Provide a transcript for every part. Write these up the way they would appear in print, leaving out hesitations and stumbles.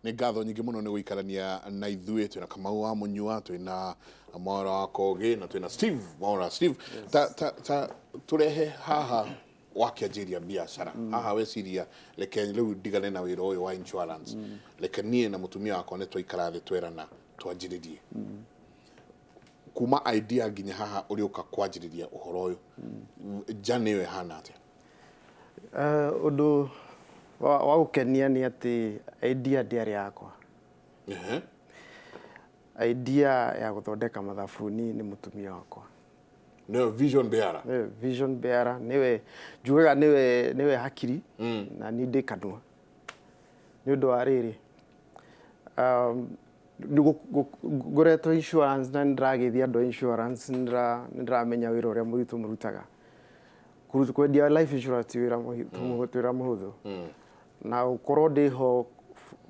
Nĩ ngatho nyingĩ mũno nĩ gũikarania na ithuĩ. Twĩna Kamau wa Mũnyua, twĩna Mwaura wa Kogĩ, na twĩna Steve Mwaura. Steve, ta tũrehe haha wakĩanjĩria biacara haha, weciria reke rĩu ndigane na wĩra ũyũ wa insurance, reke niĩ na mũtumia wakwa nĩ twaikara thĩ twerana twanjĩrĩrie. Kuma idea nginya haha ũrĩũka kwanjĩrĩria ũhoro ũyũ, journey ĩyo ĩhana atĩa? Ũndũ wa gũkenia nĩ atĩ idea ndĩarĩ yakwa. Idea ya gũthondeka mathabuni nĩ mũtumia wakwa. Nĩyo vision bearer. Nĩwe vision bearer, nĩwe njugaga nĩwe hakiri na niĩ ndĩ kanua. Nĩ ũndũ wa rĩrĩ, ngoretwo insurance na nĩndĩragĩthia andũ a insurance, nĩ ndĩramenya wĩra ũrĩa mũritũ mũrutaga. Kwendia life insurance ti wĩra ti wĩra mũhũthũ. Na gũkorwo ndĩho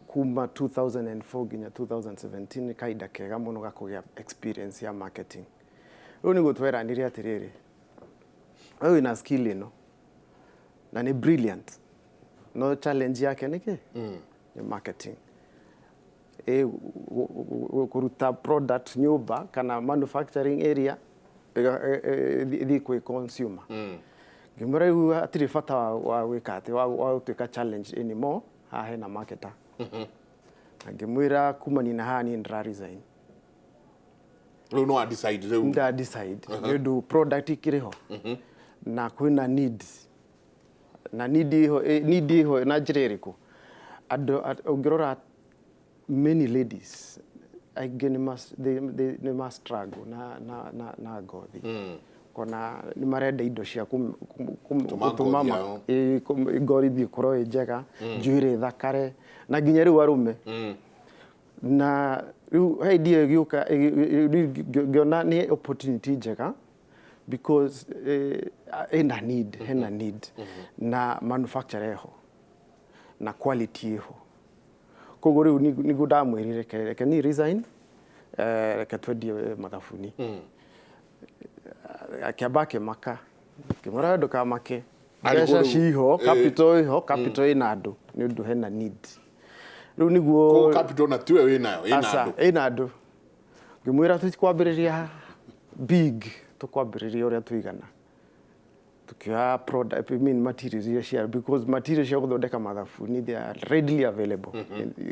kuma 2004 nginya 2017 nĩ kahinda kega mũno ga kũgĩa experience ya marketing. Rĩu nĩguo tweranire atĩrĩrĩ, we wĩna skill ĩno na nĩ brilliant, no challenge yake nĩ kĩ? Nĩ marketing. Ĩ kũruta product nyũmba kana manufacturing area ĩthiĩ kwĩ consumer. Ngĩmwĩra rĩu hatirĩ bata wa gwĩka atĩ wa gũtuĩka challenge anymore, haha hena marketer. Na ngĩmwĩra kumania na haha niĩ ndĩra resign. Rĩu no decide rĩu. Nda decide nĩ ũndũ product ikĩrĩ ho na kwĩna need, na need ĩho, need ĩho na njĩra ĩrĩkũ? Andũ ũngĩrora many ladies aingĩ nĩ ma struggle na ngothi, kona nĩ marenda indo cia Gũtũma gũtũma ngothi yao. Ngothi ĩkorwo ĩ njega, njuĩrĩ ĩthakare, na nginya rĩu arũme. Na rĩu he idea ĩgĩũka, ngĩona nĩ opportunity njega because ĩna need, hena need, na manufacture ĩho na quality ĩho. Koguo rĩu nĩguo ndamwĩrire, reke ni resign, reke twendie mathabuni. Akĩamba akĩmaka, ngĩmwĩra ndũkamake. Arĩ mbeca rĩu, ciho, capital ĩho, capital ĩna andũ nĩ ũndũ hena need rĩu nĩguo. Koguo capital na tiwe wĩnayo, ĩna Aca, andũ. Ĩna andũ. Ngĩmwĩra tũtikwambĩrĩria big, tũkwambĩrĩria ũrĩa tũigana, tukioya product, I mean materials iria cia, because materials cia gũthondeka mathabuni, they are readily available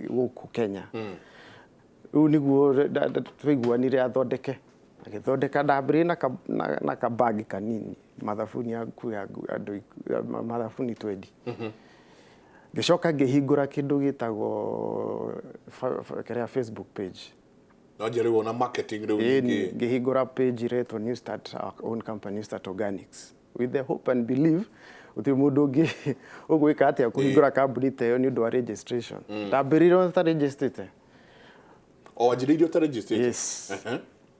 gũkũ Kenya. Rĩu nĩguo twaiguanire athondeke, agĩthondeka. Ndambĩrĩirie na kabagi kanini, mathabuni ya kuoya andũ mathabuni 20. Ngĩcoka ngĩhingũra kĩndũ gĩtagwo kĩrĩa, Facebook page. No nje rĩu ona marketing rĩu Ĩĩ, ningĩ. Ngĩhingũra page iretwo New Start, our own company, New Start Organics, with the hope and belief gũtirĩ mũndũ ũngĩ ũgwĩka atĩa kũhingũra kambuni ta ĩyo nĩ ũndũ wa registration. Ndambĩrĩirie ona ta-registrĩte. O wanjĩrĩirie ũtaregistrĩte? Yes.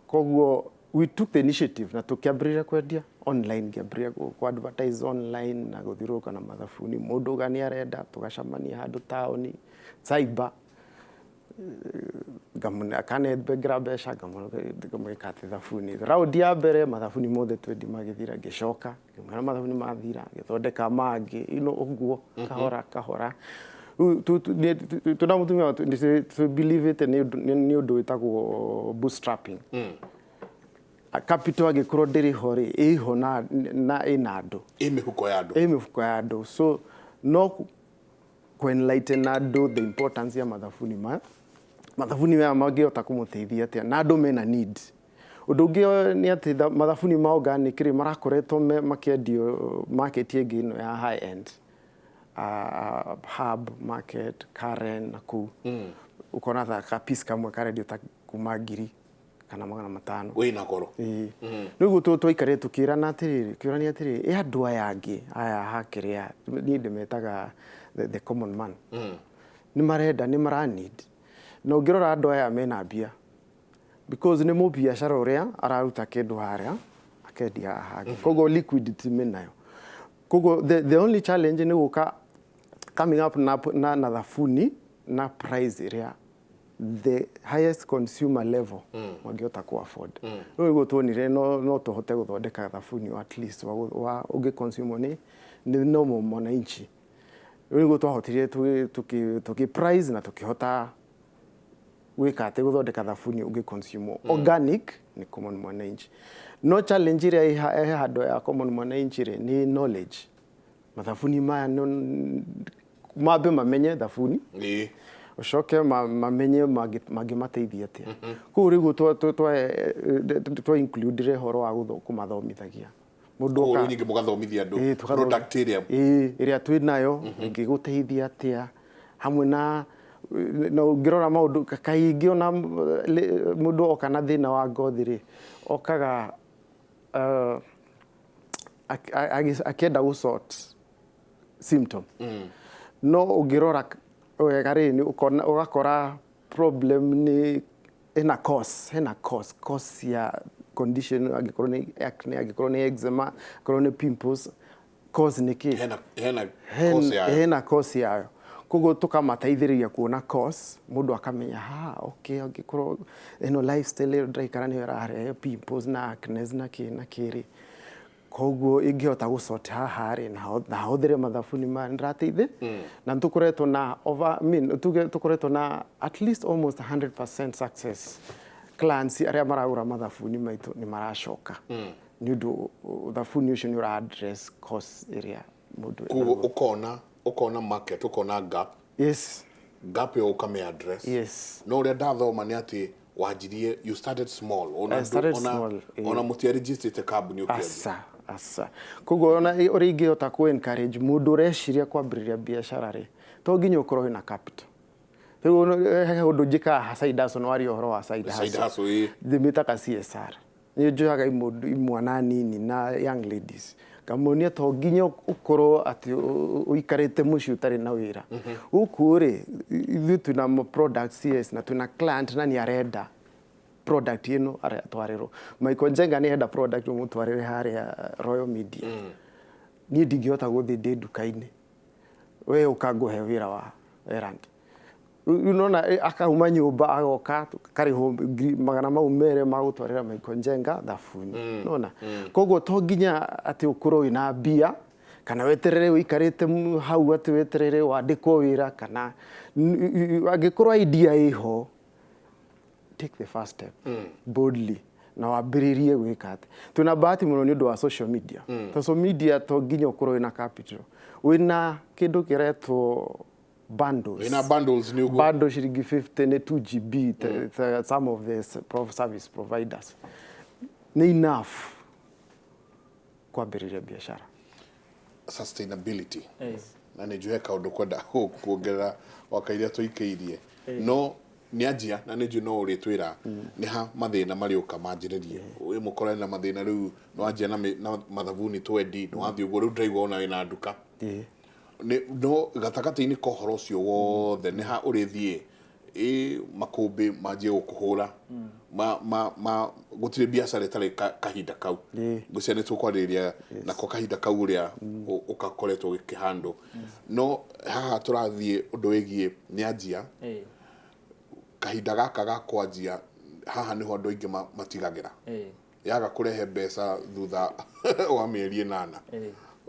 Koguo we took the initiative na tũkĩambĩrĩria kwendia online. Ngĩambĩrĩria ku advertise online na gũthiũrũrũka na mathabuni. Mũndũ uga nĩ arenda, tũgacemania handũ taũni, cyber, akanengera mbeca, ngamwĩka atĩ thabuni. Raundi ya mbere mathabuni mothe twendi magĩthira. Ngĩcoka ngĩmwĩra mathabuni mathira, ngĩthondeka mangĩ, ũguo kahora kahora. Rĩu twĩna mũtumia nĩ believe nĩ ũndũ wĩtagwo bootstrapping. Capital angĩkorwo ndĩrĩ ho rĩ, ĩho na ĩna andũ. Ĩ mĩhuko ya andũ. Ĩ mĩhuko ya andũ. So no ku enlighten andũ the importance ya mathabuni, ma mathabuni maya mangĩhota kũmũteithia atĩa, na andũ mena need. Ũndũ ũngĩ nĩ atĩ mathabuni ma organic rĩ, marakoretwo makĩendio market ĩngĩ ĩno ya high end, Hub Market, Karen na kũu. Ũkona ta ka piece kamwe karendio ta kuma 1500. Wĩna goro. Ĩĩ, rĩu twaikarire tũkĩrana atĩrĩrĩ, kĩũrania atĩrĩrĩ, ĩ andũ aya angĩ aya hakĩrĩa, niĩ ndĩmetaga the common man, nĩ marenda, nĩ mara need. Na ũngĩrora andũ aya mena mbia because nĩ mũbiacara ũrĩa araruta kĩndũ harĩa akendia haha hangĩ, koguo liquidity menayo. Koguo the only challenge nĩ gũka coming up na thabuni na price ĩrĩa the highest consumer level mangĩhota ku afford. Rĩu nĩguo tuonire no tũhote gũthondeka thabuni wa at least wa ũngĩ consume nĩ normal mwananchi. Rĩu nĩguo twahotire tũkĩ price na tũkĩhota gwĩka atĩ gũthondeka thabuni ũngĩ consume organic nĩ common mwananchi. No challenge ĩrĩa ĩ handũ ya common mwananchi rĩ, nĩ knowledge. Mathabuni maya mambe mamenye thabuni, ucoke mamenye mangĩmateithia atĩa. Koguo rĩu twa include ũhoro wa kũmathomithagia mũndũ. Koguo rĩu nyingĩ mũgathomithia andũ product ĩrĩa ĩrĩa twĩ nayo ĩngĩgũteithia atĩa, hamwe na ũngĩrora maũndũ kaingĩ ona mũndũ oka na thĩna wa ngothi rĩ, okaga akĩenda gũ sort symptom. No ũngĩrora wega rĩ, nĩ ũgakora problem nĩ ĩna cause, hena cause ya condition, angĩkorwo nĩ acne, angĩkorwo nĩ eczema, angĩkorwo nĩ pimples, cause nĩ kĩ? Hena cause yayo. Hena cause yayo. Koguo tũkamateithĩrĩria kuona cause, mũndũ akamenya ha okay, angĩkorwo ĩno lifestyle ĩyo ndĩraikara nĩyo ĩrarehe pimples na acne na kĩ na kĩ rĩ, koguo ingĩhota gũ sort haha rĩ, na hũthĩre mathabuni maya nĩndĩrateithĩ. Na nĩtũkoretwo na over, I mean, tuge tũkoretwo na at least almost 100% success. Clients arĩa maragũra mathabuni maitũ nĩ maracoka nĩ ũndũ thabuni ũcio nĩ ũra address cause ĩrĩa mũndũ. Koguo ũkona market, ũkona gap. Yes. Gap ĩyo ũkamĩ address. Yes. No ũrĩa ndathoma nĩ atĩ wanjirie, you started small, ona I started small, ona mũtiarigistĩte kambuni ũkĩanjia. Aca, aca. Koguo ona ũrĩa ingĩhota kũ encourage mũndũ ũreciria kwambĩrĩria biacara rĩ, to nginya ũkorwo wĩna capital. Rĩu he ũndũ njĩkaga side hustle, no waria ũhoro wa side Side hustle. hustle, ĩĩ. Ndĩmĩtaga CSR. Nĩ njoyaga imwana nini na young ladies, ngamonia to nginya ũkorwo atĩ ũikarĩte mũciĩ ũtarĩ na wĩra. Gũkũ rĩ, ithuĩ twĩna products, yes, na twĩna client na nĩ arenda product ĩno aratwarĩrwo. Michael Njenga nĩ arenda product ũmũtwarĩre harĩa Royal Media. Niĩ ndingĩhota gũthiĩ ndĩ nduka-inĩ, we ũkangũhe wĩra wa errand. Rĩu nona akauma nyũmba agoka karĩhwo 200,000 ma gũtwarĩra Michael Njenga thabuni, nona. Koguo to nginya atĩ ũkorwo wĩna mbia kana weterere ũikarĩte hau atĩ weterere wandĩkwo wĩra, kana angĩkorwo idea ĩho, take the first step boldly na wambĩrĩrie gwĩka atĩ. Twĩna bahati mũno nĩ ũndũ wa social media. Social media to nginya ũkorwo wĩna capital, wĩna kĩndũ kĩretwo bundles. Wĩna bundles nĩ ũguo. Bundle ciringi 50 nĩ 2 GB, some of the service providers nĩ enough kwambĩrĩria biacara. Sustainability. Na nĩ njũe kaũndũ kwenda kuongerera waka iria tũikĩirie, no nĩ anjia na nĩ njũĩ no ũrĩtwĩra nĩ ha mathĩna marĩũka manjĩrĩrie wĩ mũkorane na mathĩna. Rĩu nĩ wanjia na mathabuni twendi, nĩ wathiĩ ũguo, rĩu ndĩraigua ona wĩna nduka. No gatagatĩ-inĩ ka ũhoro ũcio wothe nĩ ha ũrĩthiĩ ĩ makũmbĩ manjie gũkũhũra ma gũtirĩ biacara ĩtarĩ kahinda kau. Ngwĩciria nĩ tũkwarĩrĩria nako kahinda kau ũrĩa ũkakoretwo gĩkĩhandwo. No haha tũrathiĩ ũndũ wĩgiĩ nĩ anjia kahinda gaka ga kwanjia, haha nĩho andũ aingĩ matigagĩra yaga kũrehe mbeca thutha wa mĩeri 8,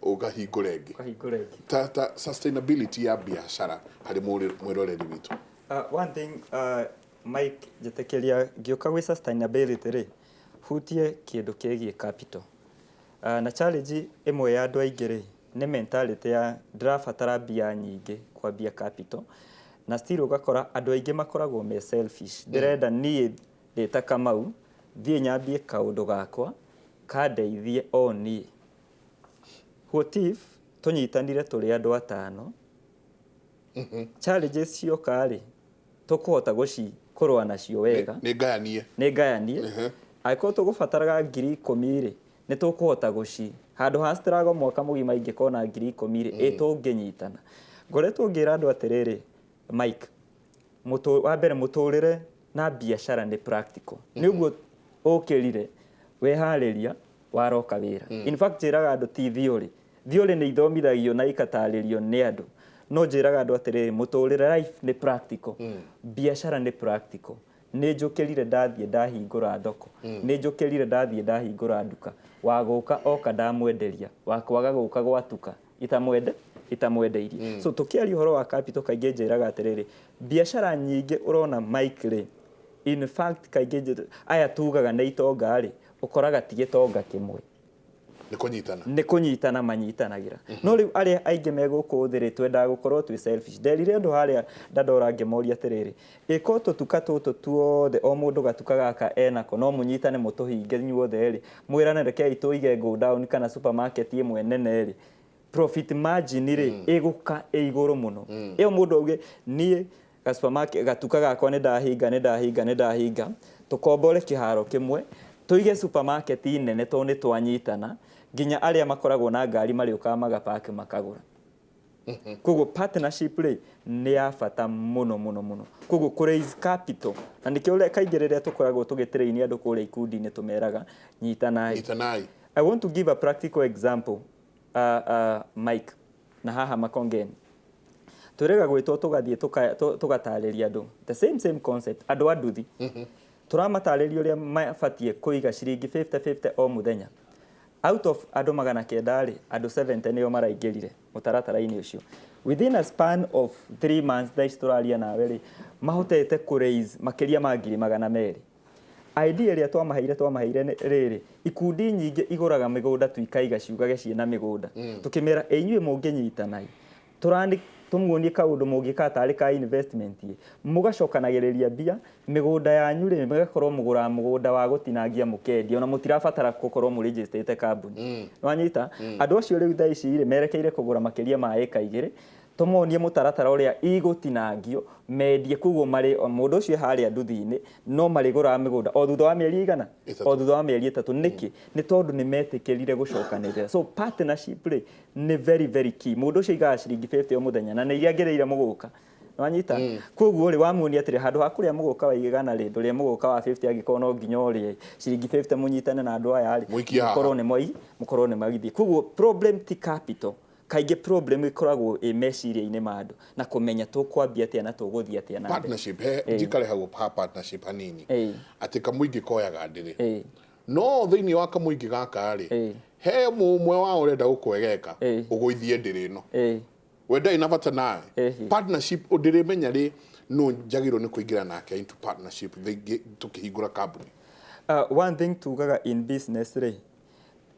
ũkahingũra ĩngĩ. Ũkahingũra ĩngĩ. Ta sustainability ya biacara harĩ mwĩroreri witũ. One thing, Mike, njĩtĩkĩria ngĩũka gwĩ sustainability rĩ, hutie kĩndũ kĩgiĩ capital. Na challenge ĩmwe ya andũ aingĩ rĩ, nĩ mentality ya ndĩrabatara mbia nyingĩ kwambia capital, na still ũgakora andũ aingĩ makoragwo me selfish. Ndĩrenda niĩ ndĩ ta Kamau thiĩ nyambie kaũndũ gakwa kandeithie o niĩ. What if tũnyitanire tũrĩ andũ atano, challenges cioka rĩ, tũkũhota kũrũa nacio wega? Nĩ ngayanie. Nĩ ngayanie. Angĩkorwo tũgũbataraga 10,000 rĩ, nĩ tũkũhota gũci handũ ha struggle mwaka mũgima ingĩkona 10,000 rĩ, ĩ tũngĩnyitana. Ngoretwo ngĩra andũ atĩrĩrĩ, Mike, wa mbere mũtũrĩre na biacara nĩ practical. Nĩ ũguo ũkĩrire weharĩria waroka wĩra. In fact, njĩraga andũ ti theory. Theory nĩ ithomithagio na ikatarĩrio nĩ andũ, no njĩraga andũ atĩrĩrĩ, mũtũrĩre, life nĩ practical, biacara nĩ practical. Nĩ njũkĩrire ndathiĩ ndahingũra thoko, nĩ njũkĩrire ndathiĩ ndahingũra nduka, wa gũka oka ndamwenderia, wa kwaga gũka gwatuka itamwende Ĩtamwendeirie. So tũkĩaria ũhoro wa capital, kaingĩ njĩraga atĩrĩrĩ, biacara nyingĩ ũrona, Mike, rĩ, in fact kaingĩ aya tugaga nĩ itonga rĩ, ũkoraga ti gĩtonga kĩmwe. Nĩ kũnyitana. Nĩ kũnyitana manyitanagĩra. No rĩu arĩa aingĩ me gũkũ thĩ rĩ, twendaga gũkorwo twĩ selfish. Nderire andũ harĩa Dandora ngĩmoria atĩrĩrĩ, ĩko tũtuka tũtũ tuothe, o mũndũ gatuka gaka enako, no mũnyitane mũtũhinge inyuothe rĩ, mwĩrane rekei tũige go down kana supermarket ĩmwe nene rĩ, profit margin rĩ ĩgũka ĩ igũrũ mũno. Ĩyo mũndũ auge niĩ ga supermarket, gatuka gakwa nĩ ndahinga, nĩ ndahinga, nĩ ndahinga, tũkombore kĩharo kĩmwe, tũige supermarket nene, tondũ nĩ twanyitana, nginya arĩa makoragwo na ngari marĩũkaga magapaki makagũra. Koguo partnership rĩ nĩ ya bata mũno mũno mũno. Koguo kũ raise capital, na nĩkĩo kaingĩ rĩrĩa tũkoragwo tũgĩtrain andũ kũrĩa ikundi-inĩ tũmeraga nyitanai. Nyitanai. I want to give a practical example, Mike, na haha Makongeni twĩrĩga gwĩtwo tũgathiĩ tũgatarĩria andũ the same same concept. Andũ a nduthi tũramatarĩria ũrĩa mabatiĩ kũiga ciringi 50 50 o mũthenya. Out of andũ 900 rĩ, andũ 70 nĩo maraingĩrire mũtaratara-inĩ ũcio. Within a span of 3 months, thaa ici tũraria nawe rĩ, mahotete kũ raise makĩria ma 200,000. Idea ĩrĩa twamaheire nĩ rĩrĩ: ikundi nyingĩ igũraga mĩgũnda tu, ikaiga ciugage ciĩna mĩgũnda. Tũkĩmera, ĩ inyuĩ mũngĩnyitanai tũrani tũmuonie kaũndũ mũngĩka tarĩ ka investment ĩ, mũgacokanagĩrĩria mbia, mĩgũnda yanyu rĩ, mũgakorwo mũgũraga mũgũnda wa gũtinangia mũkendia, ona mũtirabatara gũkorwo mũrĩnjĩstĩte kambuni. Wanyita? Andũ acio rĩu thaa ici rĩ merekeire kũgũra makĩria ma ĩka 2, tũmonie mũtaratara ũrĩa igũtinangio mendie. Koguo marĩ o mũndũ ũcio harĩa nduthi-inĩ no marĩgũraga mĩgũnda o thutha wa mĩeri igana? 3. O thutha wa mĩeri 3. Nĩkĩ? Nĩ tondũ nĩ metĩkĩrire gũcokanĩrĩra. So partnership rĩ nĩ very very key. Mũndũ ũcio aigaga ciringi 50 o mũthenya na nĩ iria angĩrĩire mũgũka. Wanyita? Koguo rĩ, wamuonia atĩrĩ, handũ ha kũrĩa mũgũka wa 100 rĩ, ndũrĩe mũgũka wa 50, angĩkorwo no nginya ũrĩe ciringi 50, mũnyitane na andũ aya rĩ, Mũikie haha. mũkorwo nĩ mwai mũkorwo nĩ maithiĩ. Koguo problem ti capital. Kaingĩ problem ĩkoragwo ĩ meciria-inĩ ma andũ na kũmenya tũkwambia atĩa na tũgũthiĩ atĩa na mbere. Partnership he njikare hau ha partnership hanini, atĩ kamũingĩ koyaga ndĩrĩ, no thĩinĩ wa kamũingĩ gaka rĩ, he mũmwe wao ũrenda gũkwegeka, ũgũithie ndĩrĩ ĩno, we ndarĩ na bata nawe. Partnership ndĩrĩmenya rĩ no njagĩrĩirwo nĩ kũingĩra nake into partnership tũkĩhingũra kambuni? One thing tugaga in business rĩ,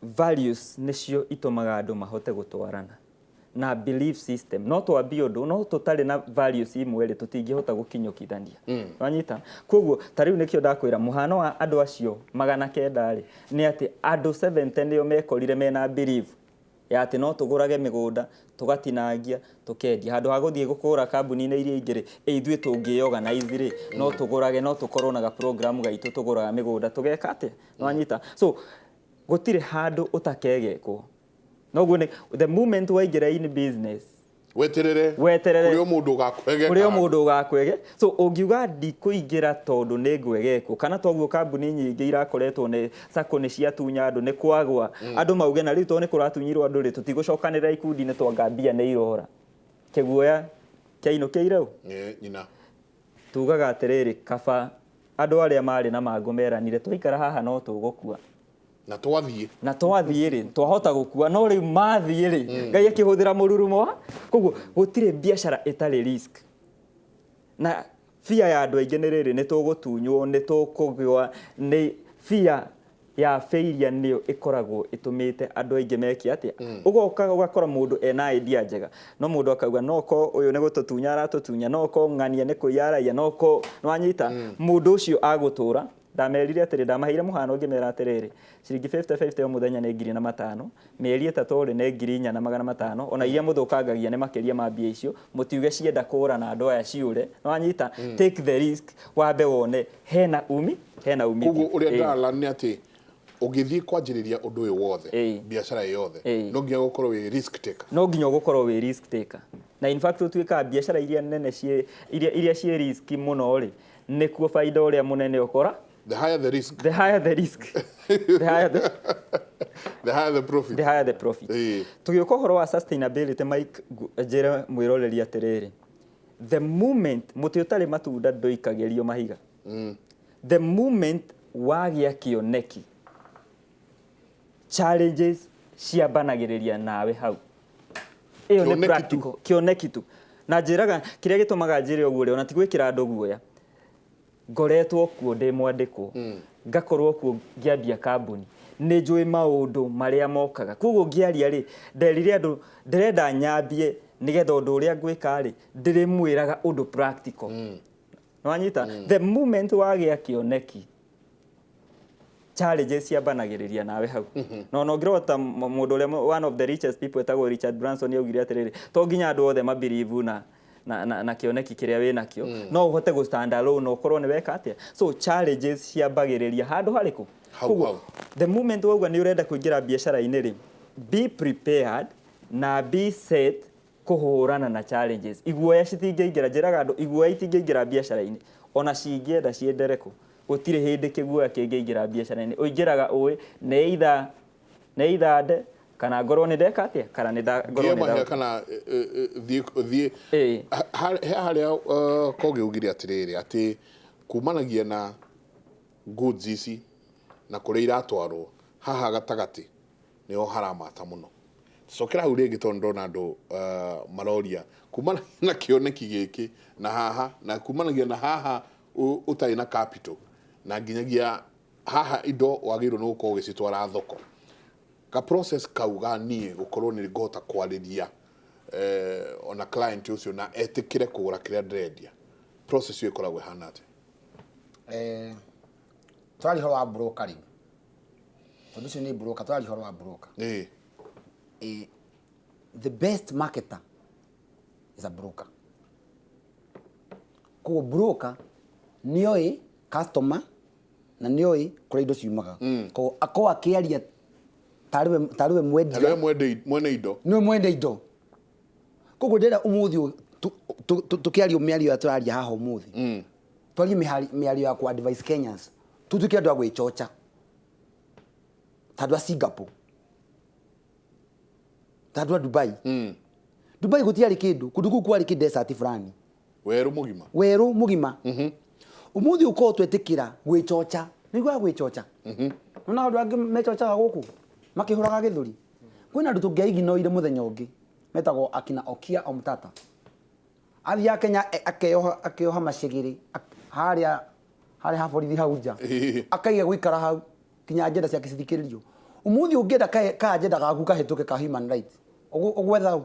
values nĩcio itũmaga andũ mahote gũtwarana na belief system. No twambie ũndũ no tũtarĩ na values imwe rĩ, tũtingĩhota gũkinyũkithania. Wanyita? Koguo ta rĩu nĩkĩo ndakwĩra mũhano wa andũ acio 900 rĩ, nĩ atĩ andũ 70 nĩo mekorire mena belief ya atĩ no tũgũrage mĩgũnda, tũgatinangia, tũkendia, handũ ha gũthiĩ gũkũra kambuni-inĩ iria ingĩ rĩ, ĩ ithuĩ tũngĩorganize rĩ, no tũgũrage, no tũkorwo na ga program gaitũ, tũgũraga mĩgũnda, tũgeka atĩa. Nĩwanyita? So gũtirĩ handũ ũtakegekwo. Noguo nĩ the moment waingĩra in business, weterere. Weterere. Kũrĩ o mũndũ ũgakwegeka. Kũrĩ o mũndũ ũgakwege. So ũngiuga ndikũingĩra tondũ nĩ ngwegekwo, kana toguo kambuni nyingĩ irakoretwo nĩ sacco nĩ ciatunya andũ, nĩ kwagwa andũ mauge na rĩu tondũ nĩ kũratunyirwo andũ rĩ, tũtigũcokanĩrĩra ikundi-inĩ twanga mbia nĩ irora kĩguoya kĩainũkĩire ũ. Nyina. Tugaga atĩrĩrĩ, kaba andũ arĩa marĩ na mangũ meranire twaikara haha no tũgũkua. Na twathiĩ. Na twathiĩ rĩ, twahota gũkua, no rĩu mathiĩ rĩ, Ngai akĩhũthĩra mũrurumo wa. Koguo gũtirĩ biacara ĩtarĩ risk, na fear ya andũ aingĩ nĩ rĩrĩ, nĩ tũgũtunywo, nĩ tũkũgwa. Nĩ fear ya failure nĩyo ĩkoragwo ĩtũmĩte andũ aingĩ meke atĩa? Ũgoka ũgakora mũndũ ena idea njega, no mũndũ akauga no ko ũyũ nĩ gũtũtunya aratũtunya, no ko ng'ania nĩ kũiya araiya, no ko nĩwanyita mũndũ ũcio agũtũra. Ndamerire atĩrĩ, ndamaheire mũhano ngĩmera atĩrĩrĩ, ciringi 50 50 o mũthenya nĩ 1500, mĩeri 3 rĩ nĩ 4500. Ona iria mũthũkangagia nĩ makĩria ma mbia icio. Mũtiuge cienda kũra na andũ aya ciũre. Nĩwanyita? Take the risk, wambe wone hena umithio. Koguo ũrĩa ndĩrara nĩ atĩ ũgĩthiĩ kwanjĩrĩria ũndũ ũyũ wothe, biacara ĩ yothe, no nginya gũkorwo wĩ risk taker. No nginya ũgũkorwo wĩ risk taker. Na in fact ũtuĩkaga biacara iria nene ciĩ iria ciĩ risk mũno rĩ, nĩkuo baida ũrĩa mũnene ũkora. The higher the risk, The higher the risk, the higher the, the higher the profit. The higher the profit. Tũgĩũka ũhoro wa sustainability, Mike, njĩre mwĩroreri atĩrĩrĩ, the moment mũtĩ ũtarĩ matunda ndũikagĩrio mahiga. The moment wagĩa kĩoneki, challenges ciambanagĩrĩria nawe hau. Ĩyo nĩ Kĩoneki tu. practical, kĩoneki tu. Na njĩraga kĩrĩa gĩtũmaga njĩre ũguo rĩ, ona ti gwĩkĩra andũ guoya, ngoretwo kuo ndĩ mwandĩkwo, ngakorwo kuo ngĩambia kambuni, nĩ njũĩ maũndũ marĩa mokaga. Koguo ngĩaria rĩ, nderire andũ ndĩrenda nyambie nĩgetha ũndũ ũrĩa ngwĩka rĩ, ndĩrĩmwĩraga ũndũ practical. Nĩwanyita? The moment wagĩa kĩoneki, challenges ciambanagĩrĩria nawe hau. Na ona ũngĩrora ta mũndũ ũrĩa one of the richest people etagwo Richard Branson augire atĩrĩrĩ, to nginya andũ othe mabelieve na kĩoneki kĩrĩa wĩ nakĩo, no ũhote gũ stand alone na ũkorwo nĩ weka atĩa. So challenges ciambagĩrĩria handũ harĩkũ? Hau, Koguo, hau. the moment wauga nĩ ũrenda kũingĩra biacara-inĩ rĩ, be prepared na be set kũhũrana na challenges. Iguoya citingĩingĩra, njĩraga andũ iguoya itingĩingĩra biacara-inĩ, ona cingĩenda ciendere kũ, gũtirĩ hĩndĩ kĩguoya kĩngĩingĩra biacara-inĩ. Ũingĩraga ũĩ nĩ either nĩ either nde kana ngorwo nĩ ndeka atĩa, kana nĩ ngorwo Ngie nĩ mahĩa nda kana thiĩ thiĩ. Ĩĩ. He harĩa Kogi augire atĩrĩrĩ, atĩ kumanagia na goods ici na kũrĩa iratwarwo, haha gatagatĩ nĩho haramata mũno. Cokera hau rĩngĩ tondũ ndona andũ maroria kumanagia na kĩoneki gĩkĩ na haha, na kumanagia na haha ũtarĩ na capital, na nginyagia haha indo wagĩrĩirwo nĩ gũkorwo ũgĩcitwara thoko. Ka process kau ga niĩ gũkorwo nĩ ngũhota kwarĩria ona client ũcio na etĩkĩre kũgũra kĩrĩa ndĩrendia, process ĩyo ĩkoragwo ĩhana atĩa? Tũraria ũhoro wa broker rĩu, tondũ ũcio nĩ broker, tũraria ũhoro wa broker. The best marketer is a broker. Koguo broker nĩoĩ customer na nĩoĩ kũrĩa indo ciumaga, koguo akorwo akĩaria tarĩ we mwendia. Tarĩ we mwene indo. Nĩwe mwene indo. Koguo ndĩrenda ũmũthĩ ũyũ tũkĩaria mĩario ĩrĩa tũraria haha ũmũthĩ, twarie mĩario ya ku advise Kenyans tutuĩke andũ a gwĩchocha ta andũ a Singapore, ta andũ a Dubai. Dubai gũtiarĩ kĩndũ, kũndũ kũu kwarĩ kĩ desert fulani. Werũ mũgima. Werũ mũgima. Ũmũthĩ ũkorwo twetĩkĩra gwĩchocha, nĩguo gwĩchocha nona andũ angĩ mechochaga gũkũ makĩhũraga gĩthũri. Kwĩna andũ tũngĩaiginoire mũthenya ũngĩ metagwo akina Okia Omtata, athiaga Kenya akeyoha macigĩrĩ harĩa harĩa ha borithi hau nja, akaiga gũikara hau kinya agenda ciake cithikĩrĩrio. Ũmũthĩ ũngĩenda ka agenda gaku kahĩtũke ka human rights, ũgwetha ũ?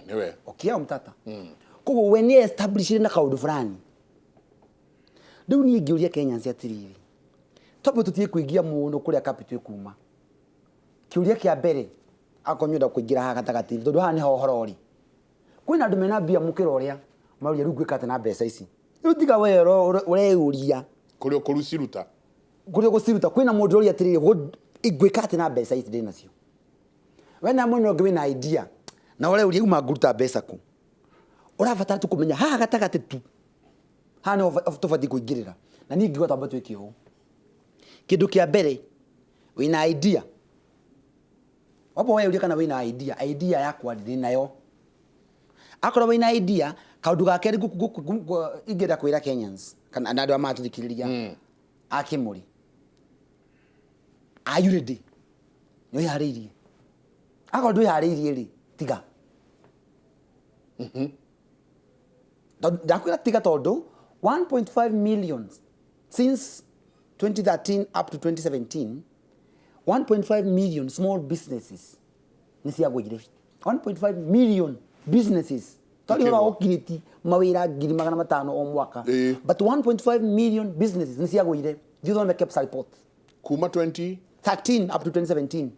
Nĩwe. Okia Omtata. Koguo we nĩ establishire na kaũndũ fulani. Rĩu niĩ ngĩũria Kenyans atĩrĩrĩ, twambe tũtige kũingia mũno kũrĩa capital ĩkuma. Kĩũria kĩa mbere, akorwo nĩũrenda kũingĩra haha gatagatĩ, tondũ haha nĩho ũhoro ũrĩ, kwĩna andũ mena mbia mũkĩra ũrĩa maũria rĩu ngwĩka atĩa na mbeca ici? Rĩu tiga we ũreyũria kũrĩa ũkũruciruta. Kũrĩa ũgũciruta. Kwĩna mũndũ ũrĩa atĩrĩrĩ, ngwĩka atĩa na mbeca ici ndĩ nacio? We na mwena ũngĩ wĩna idea na ũreyũria uma ngũruta mbeca kũ? Ũrabatara tu kũmenya haha gatagatĩ tu, haha nĩho tũbatiĩ kũingĩrĩra. Na niĩ ngiuga twambe twĩke ũũ. Kĩndũ kĩa mbere, wĩna idea, wamba weyũrie kana wĩna idea. Idea yakwa ndĩ nayo. Akorwo wĩna idea, kaũndũ ga kerĩ ingĩenda kwĩra Kenyans kana na andũ arĩa maratũthikĩrĩria a Kĩmũrĩ, are you ready? Nĩ wĩharĩirie? Akorwo ndwĩharĩirie rĩ, tiga. Tondũ ndakwĩra tiga, tondũ 1.5 million since 2013 up to 2017, 1.5 million small businesses nĩ ciagũire. 1.5 million businesses twari Ikĩgwa. ũhoro wa gũcreate mawĩra 500,000 o mwaka, but 1.5 million businesses nĩ ciagũire. Thiĩ ũthome KEPSA report. Kuma 20 13 up to 2017.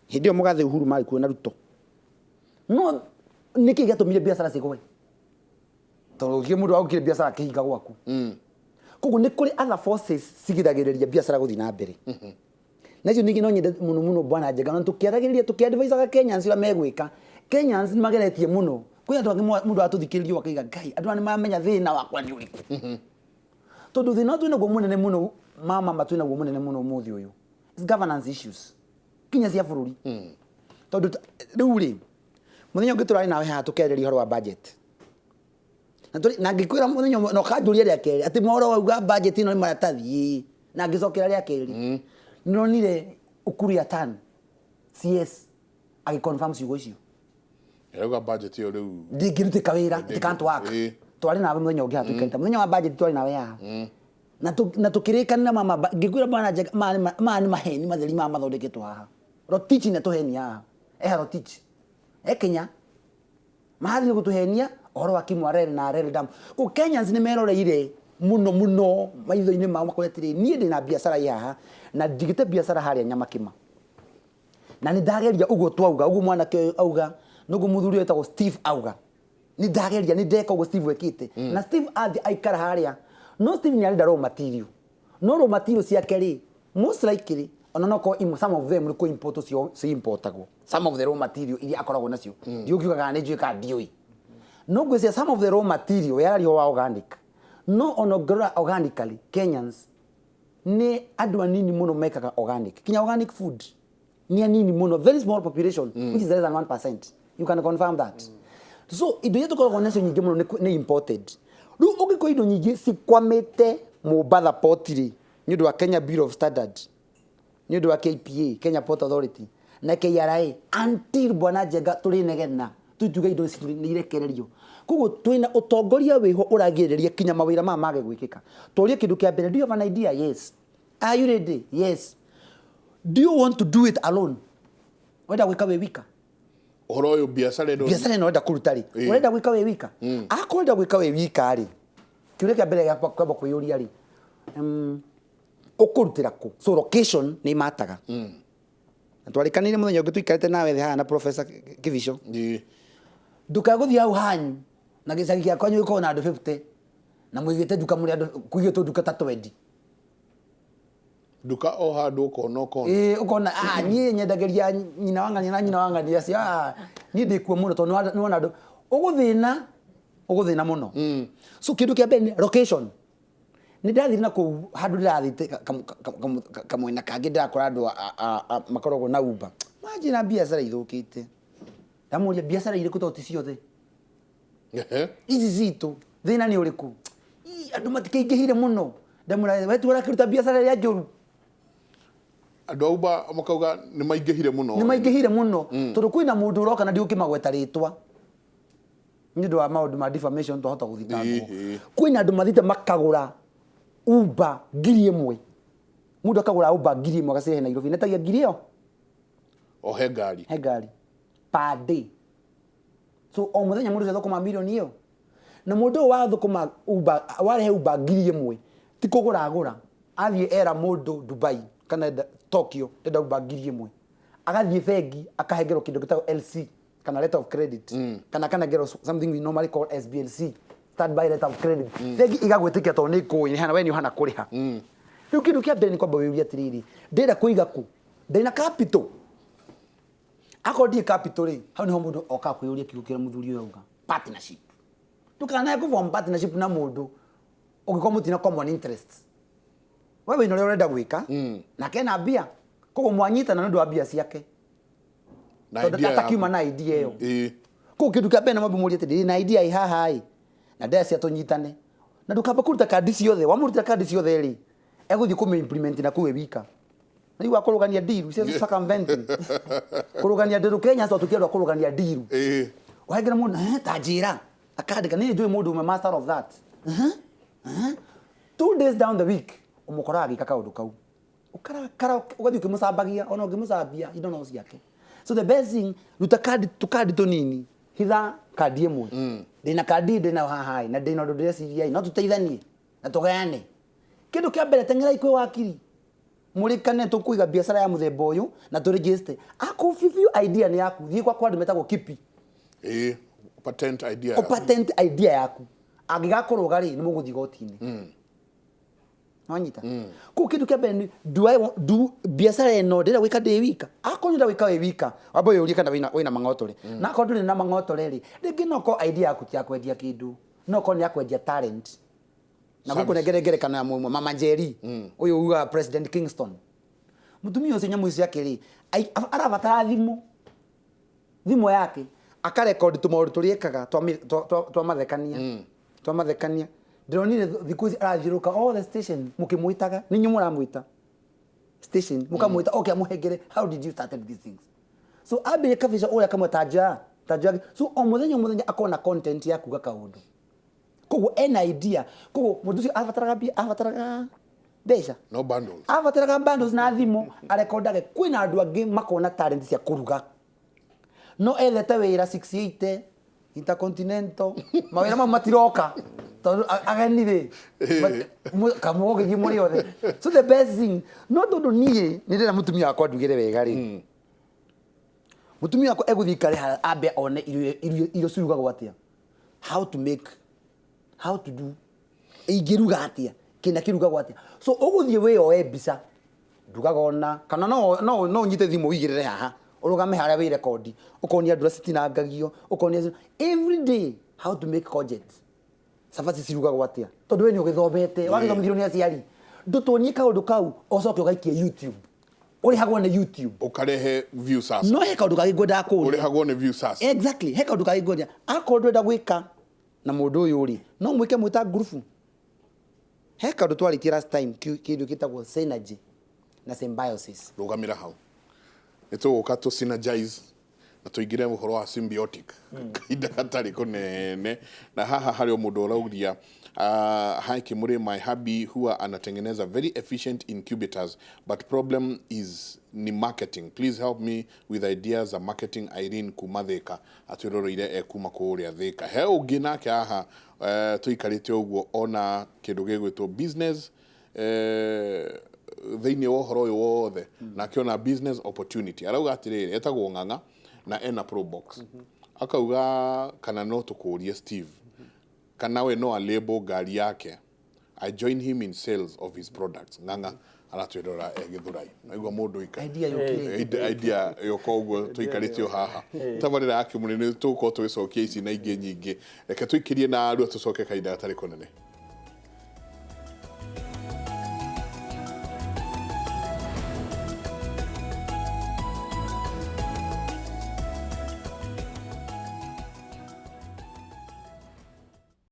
Hĩndĩ ĩyo mũgathe Uhuru marĩ kuo na Ruto. No nĩkĩ gĩatũmire biacara cigwe? Tondũ gũtirĩ mũndũ waũkire biacara akĩhinga gwaku. Koguo nĩ kũrĩ other forces cigiragĩrĩria biacara gũthiĩ na mbere. Na icio ningĩ no nyende mũno mũno, bwana Njenga, na tũkĩaragĩrĩria tũkĩadvisaga Kenyans ũrĩa megwĩka. Kenyans nĩ mageretie mũno. Kwĩ andũ angĩ mũndũ atũthikĩrĩrio akaiga, Ngai, andũ aya nĩ mamenya thĩna wakwa nĩ ũrĩkũ. Tondũ thĩna twĩ naguo mũnene mũno, mama twĩ naguo mũnene mũno ũmũthĩ ũyũ, is governance issues kinya cia bũrũri. Tondũ rĩu rĩ, mũthenya ũngĩ tũrarĩ nawe haha tũkĩarĩrĩria ũhoro wa budget, na ngĩkwĩra mũthenya ũmwe na ũkanjũria rĩa kerĩ atĩ mohoro wauga budget ĩno nĩ maratathi, na ngĩcokera rĩa kerĩ nĩronire Ukur Yatani CS agĩconfirm ciugo icio. Nĩarauga budget ĩyo rĩu Ndingĩrutĩka wĩra, it can't work. Twarĩ nawe mũthenya ũngĩ haha tũikarĩte, mũthenya wa budget twarĩ nawe haha na tũkĩrĩkanĩra mama ngĩkwĩra bwana Njenga, maya nĩ maheni matheri maya mathondeketwo haha. Rotich nĩ atũhenia haha, eha Rotich e Kenya marathiĩ gũtũhenia ũhoro wa Kimwarere na Arere Dam. Kũ Kenyans nĩ meroreire mũno mũno maitho-inĩ mao makoria atĩrĩ, niĩ ndĩna biacara ĩ haha na njigĩte biacara harĩa Nyamakĩma, na nĩ ndageria ũguo twauga, ũguo mwanake ũyũ auga, noguo mũthuri ũyũ wĩtagwo Steve auga, nĩ ndageria, nĩ ndeka ũguo Steve ekĩte. Na Steve athiĩ aikara harĩa, no Steve nĩ arenda raw material, no raw material ciake rĩ, most likely ona no korwo imwe, some of them nĩ kũ import cio importagwo, some of the raw material iria akoragwo nacio. Ndiũkiuga kana nĩ njũĩ kana ndiũĩ, no ngwĩciria some of the raw material yararia wa organic, no ona ũngĩrora organically, Kenyans nĩ andũ anini mũno mekaga organic, kinya organic food nĩ anini mũno, very small population, which is less than 1%. You can confirm that. So indo iria tũkoragwo nacio nyingĩ mũno nĩ imported. Rĩu ũngĩkorwo indo nyingĩ cikwamĩte Mombasa port rĩ, nĩ ũndũ wa Kenya Bureau of Standard, nĩ ũndũ wa KPA, Kenya Port Authority na KRA, until bwana Njenga tũrĩnegena tutuge indo ici nĩ irekererio. Koguo twĩna ũtongoria wĩho ũragirĩrĩria kinya mawĩra maya mage gwĩkĩka. Tũrie kĩndũ kĩa mbere, do you have an idea? Yes. Are you ready? Yes. Do you want to do it alone? Wenda gwĩka wĩ wika? Ũhoro ũyũ, biacara ĩno. Biacara ĩno ũrenda kũruta rĩ, ũrenda gwĩka wĩ wika? Akorwo ũrenda gwĩka wĩ wika rĩ, kĩũria kĩa mbere gĩa kwamba kwĩyũria rĩ, ũkũrutĩra kũ? So location nĩ imataga. Na twarĩkanĩire mũthenya ũngĩ tũikarĩte nawe thĩ haha na Professor Kibicho, ndukae gũthiĩ hau hanyu na gĩcagi gĩa kwanyu gĩkorwo na andũ 50 na mũigĩte nduka mũrĩ andũ kũigĩtwo nduka ta 20. Nduka o handũ ũkona ũkona. Ĩĩ, ũkona niĩ nyendagĩria nyina wa ng'ania na nyina wa ng'ania acio, niĩ ndĩkuo mũno tondũ nĩwona andũ ũgũthĩna, ũgũthĩna mũno. So kĩndũ kĩa mbere nĩ location. Nĩ ndathire na kũu handũ ndĩrathiĩte kamwena kangĩ, ndĩrakora andũ makoragwo na Uber, manjĩra biacara ithũkĩte. Ndamũria biacara irĩkũ, tondũ ti ciothe ici citũ, thĩna nĩ ũrĩkũ? Ii, andũ matikĩingĩhire mũno. Ndamwĩra we tu ũrakĩruta biacara ĩrĩa njũru. Andũ a Uber makauga nĩ maingĩhire mũno. Nĩ maingĩhire mũno tondũ kwĩna mũndũ ũroka na ndigũkĩmagweta rĩtwa nĩ ũndũ wa maũndũ ma defamation, twahota gũthitangwo. Kwĩna andũ mathiĩte makagũra Uber 1000, mũndũ akagũra Uber 1000 agacirehe Nairobi, netagia ngiri ĩyo O he ngari. He ngari per day. So o mũthenya mũndũ ũcio athũkũma mirioni ĩyo, na mũndũ ũyũ wathũkũma Uber, warehe Uber 1000, ti kũgũra agũra, athiĩ era mũndũ Dubai kana enda Tokyo, ndenda Uber 1000, agathiĩ bengi akahengerwo kĩndũ gĩtagwo LC kana letter of credit, kana akanengerwo something we normally call SBLC, standby letter of credit. Bengi igagwĩtĩkia tondũ nĩ ngũĩ nĩ we nĩ ũhana kũrĩha. Rĩu kĩndũ kĩa mbere nĩ kwamba wĩyũrie atĩrĩrĩ, ndĩrenda kũiga kũ? Ndĩna capital? Akorwo ndirĩ capital rĩ, hau niho mũndũ okaga kwĩyũria kiugo kĩrĩa mũthuri ũyũ auga, partnership. Ndũkanae kũform partnership na mũndũ ũngĩkorwo mũtina common interests. We wĩna ũrĩa ũrenda gwĩka, nake ena mbia, koguo mwanyitana nĩ ũndũ wa mbia ciake, na tondũ idea atakiuma yaku. Na idea ĩyo. Koguo kĩndũ kĩa mbere na mwambe mũrie atĩrĩrĩ, na idea ĩ haha ĩ, na ndĩrecia tũnyitane, na ndũkamba kũruta kandi ciothe. Wamũrutĩra kandi ciothe rĩ, egũthiĩ kũmĩ implement na kũu e wika. Na rĩu akũrũgania deal cia circumventing, kũrũgania deal. Kenya tondũ tũkĩendwa kũrũgania deal, ũhengere mũndũ ta njĩra akandĩka, niĩ njũĩ mũndũ ũmwe master of that. 2 days down the week ũmũkoraga agĩka kaũndũ kau, ũkarakara ũgathiĩ ũkĩmũcambagia, ona ũngĩmũcambia indo no ciake. So the best thing, ruta kandi tũkandi tũnini, hitha kandi ĩmwe. Ndĩna kandi ndĩna haha ĩ, na ndĩna ũndũ ndĩreciria ĩ, no tũteithanie na tũgayane. Kĩndũ kĩa mbere, teng'erai kwĩ wakiri, mũrĩkane tũkũiga biacara ya mũthemba ũyũ na tũregister. Akorwo biũ idea nĩ yaku, thiĩ kwa andũ metagwo KIPI. Ĩĩ, patent idea yaku. Patent idea yaku, angĩgakũrũga rĩ, nĩ mũgũthiĩ igoti-inĩ. Nwanyita kũu? Kĩndũ kĩa mbere nĩ do I want, do biacara ĩno ndĩrenda gwĩka ndĩ wika? Akorwo ndĩrenda gwĩka wĩ wika, wamba wĩyũrie kana wĩna mang'otore. Na akorwo ndũrĩ na mang'otore rĩ, rĩngĩ no korwo idea yaku ti ya kwendia kĩndũ, no korwo nĩ ya kwendia talent na gũkũ. Nengere ngerekano ya mũmwe, Mama Njeri ũyũ ugaga President Kingston, mũtumia ũcio nyamũ icio ciake rĩ, arabatara thimũ, thimũ yake akarekondi tũmaũndũ tũrĩa ekaga twa mathekania. Ndĩronire thikũ ici arathiũrũrũka all the station, mũkĩmwĩtaga, nĩ inyuĩ mũramwĩta station, mũkamwĩta oke amũhengere how did you started these things. So ambĩrĩrie kabica ũrĩa kamwe ta nja. Ta njoyage so o muthenya o muthenya akona content ya kuga kaundu, koguo ena idea, koguo mundu ucio abataraga mbia, abataraga mbeca? No bundles. Abataraga bundles na thimu arekondage. Kwina andu angi makona talent cia kuruga no ethete wira 680 Intercontinental, mawira mau matiroka tondu ageni rĩ kamũgo gĩthiĩ mũrĩ othe. So the best thing, no tondũ niĩ nĩ ndĩrenda mũtumia wakwa ndugĩre wega rĩ, mũtumia wakwa egũthiĩ ikare haha ambe one irio cirugagwo atĩa, how to make, how to do, ingĩruga atĩa, kĩna kĩrugagwo atĩa. So ũgũthiĩ wĩyoe mbica ndugaga ona kana no ũnyite thimũ ũigĩrĩre haha, ũrũgame harĩa wĩrekondi, ũkonia andũ ũrĩa citinangagio, ũkonia every day how to make courgettes, cabaci cirugagwo atĩa, tondũ we nĩ ũgĩthomete, wagĩthomithirio nĩ aciari. Ndũtuonie kaũndũ kau, ũcoke ũgaikie YouTube, ũrĩhagwo nĩ YouTube. Ũkarehe view sasa. No he kaũndũ kangĩ ngwendaga kũũria. Ũrĩhagwo nĩ view sasa. Exactly. He kaũndũ kangĩ ngwendia, akorwo ndwenda gwĩka na mũndũ ũyũ rĩ, no mwĩke mwĩta ngurubu. He kaũndũ twarĩtie last time, kĩndũ gĩtagwo synergy na symbiosis. Rũgamĩra hau, nĩ tũgũka tũ synergize na tũingĩre ũhoro wa symbiotic kahinda gatarĩ kũnene. Na haha harĩ o mũndũ ũrauria, "Hi Kimuri, my hubby huwa anatengeneza very efficient incubators, but problem is ni marketing. Please help me with ideas za marketing." Irene kuma Thika atwĩroreire e kuma kũrĩa Thika. He ũngĩ nake haha, tũikarĩte ũguo ona kĩndũ gĩgwĩtwo business, thĩinĩ wa ũhoro ũyũ wothe na akĩona business opportunity. Arauga atĩrĩrĩ, etagwo Ng'ang'a na ena Probox. Akauga kana no tũkũrie Steve kana we no alable ngari yake, I join him in sales of his products. Ng'ang'a aratwĩrora e Gĩthũrai. Naigua mũndũ ika Idea yũkire. Idea yoka ũguo tũikarĩte o haha. Tabarĩra ya Kĩmũrĩ nĩ tũgũkorwo tũgĩcokia ici na ingĩ nyingĩ. Reke tũikĩrie na arua, tũcoke kahinda gatarĩ kũnene.